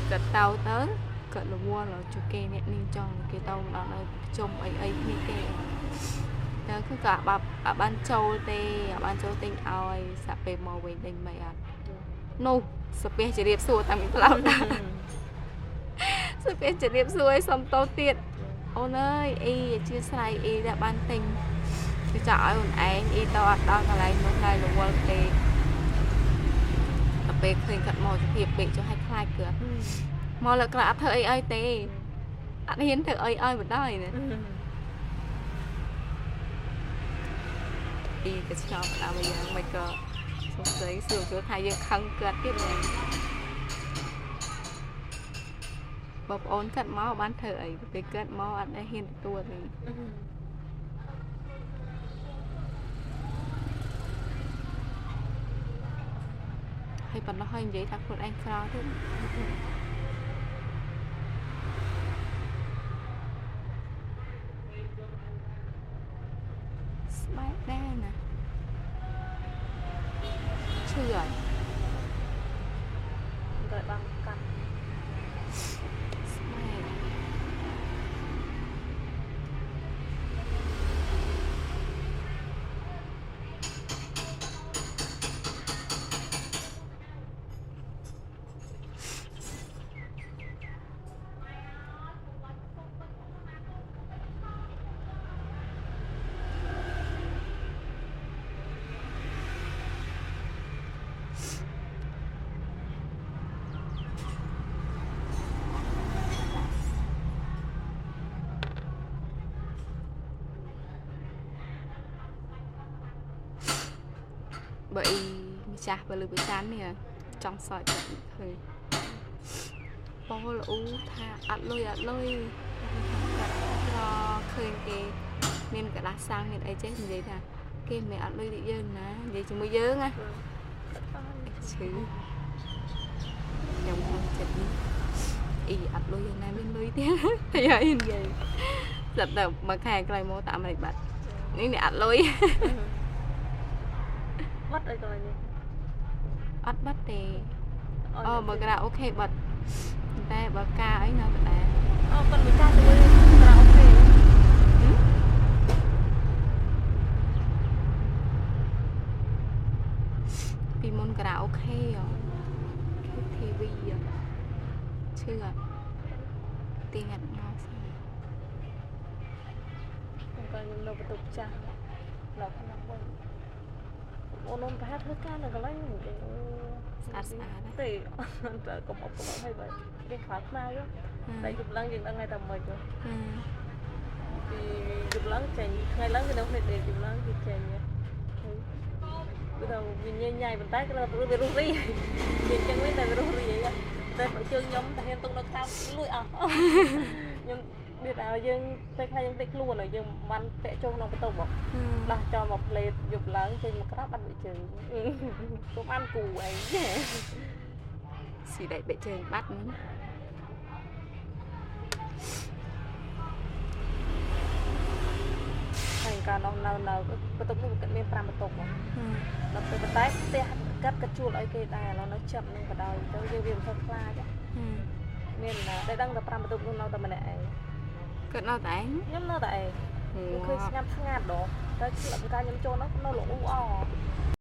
គាត់ទៅទៅគាត់រវល់ជួយគេអ្នកនាងចង់គេទៅម្ដងនៅជុំអីអីគ្នាគេតែគឺក៏អត់បានចូលទេអត់បានចូលទិញឲ្យសាក់ពេលមកវិញទិញមិនអត់នោះសាពះជរាបសួរតាំងពីផ្លោដែរសាពះជរាបសួរឲ្យសុំតោទៀតអូនអើយអ៊ីអធិស្ឋានអ៊ីដែលបានទិញគឺចាក់ឲ្យអូនឯងអ៊ីទៅអត់ដល់កន្លែងនោះហើយរវល់ពេកតែពេលឃើញគាត់មកសុភាពពេកចុះឲ្យខ្លាចគាត់មកលើកក្រោយអត់ធ្វើអីឲ្យទេអត់ហ៊ានធ្វើអីឲ្យបណ្ដោយណាអ៊ីក៏ឆ្ងល់បណ្ដោយមកយ៉ាងមិនក៏សុំស្រីសួរគឺថាយើងខឹងគាត់ទៀតមែនបងប្អូនគាត់មកបានធ្វើអីពេលគាត់មកអត់ដែលហ៊ានទទួលទេហើយប៉ុណ្ណោះហើយនិយាយថាខ្លួនឯងក្រទៀតស្បែកដែរណាឈឺហើយ តែបានកាត់ ស្បែកបើអ៊ីម្ចាស់បើលើបចាននេះចង់សើចគាត់ឃើញពលអ៊ូថាអត់លុយអត់លុយគាត់ក្រឃើញគេមានกระดาษសាំងមានអីចេះនិយាយថាគេមិនអត់លុយដូចយើងណានិយាយជាមួយយើងណាឈឺខ្ញុំក្នុងចិត្តនេះអ៊ីអត់លុយយ៉ាងណាមានលុយទៀតតែហើយនិយាយស្រាប់តែមួយខែក្រោយមកតាមអាមេរិកបាត់នេះអ្នកអត់លុយ បាត់អីកន្លែងនេះ អត់បាត់ទេអូបើការ៉ាអូខេបាត់តែបើការអីនៅដដែល អូគាត់មួយចាស់ជាមួយការ៉ាអូខេ ពីមុនការ៉ាអូខេហ៎ KTV ឈឺអត់ទៀងអត់មកសិន ខ្ញុំក៏ខ្ញុំនៅបន្ទប់ចាស់នៅក្នុងវិញអូនប្រហែលធ្វើការនៅកន្លែងនេះ ស្អាតស្អាត ទេតែកុំអបកុំឲ្យបើគេខ្វល់ខ្មៅតែយប់ឡើងយើងដឹងហើយតែមិនពីយប់ឡើងចេញថ្ងៃឡើងគេនៅគ្នាដេកយប់ឡើងគេចេញគឺថាវាញញ៉ៃប៉ុន្តែគេវារុះរីនិយាយចឹងវិញតែវារុះរីតែបើជើងខ្ញុំតែហ៊ានទុកនៅខាងលួចអស់ខ្ញុំវាថាយើងពេលខ្លះយើងតិចខ្លួនហើយយើងមិនពាក់ចូលក្នុងបន្ទប់ហ៎ដោះចោលមកផ្លេតយប់ឡើងចេញមកក្រៅបាត់វិជើងគុំអានគូអី ស៊ីដៃបែកជើងបាត់ហ្នឹង ហើយកាលនោះនៅបន្ទប់នោះគាត់មាន5បន្ទប់ហ៎ដល់ពេលប៉ុន្តែផ្ទះកាត់ក៏ជួលឲ្យគេដែរឥឡូវនៅចាប់នឹងបដ ாய் ទៅយើងវាមិនសូវខ្លាចមានតែដឹងតែ5បន្ទប់នោះនៅតែម្នាក់ឯង គាត់នៅតែឯង ខ្ញុំនៅតែឯងឃើញស្ងាត់ស្ងាត់ដល់តែកាលខ្ញុំចូលនោះនៅលអ៊ូអ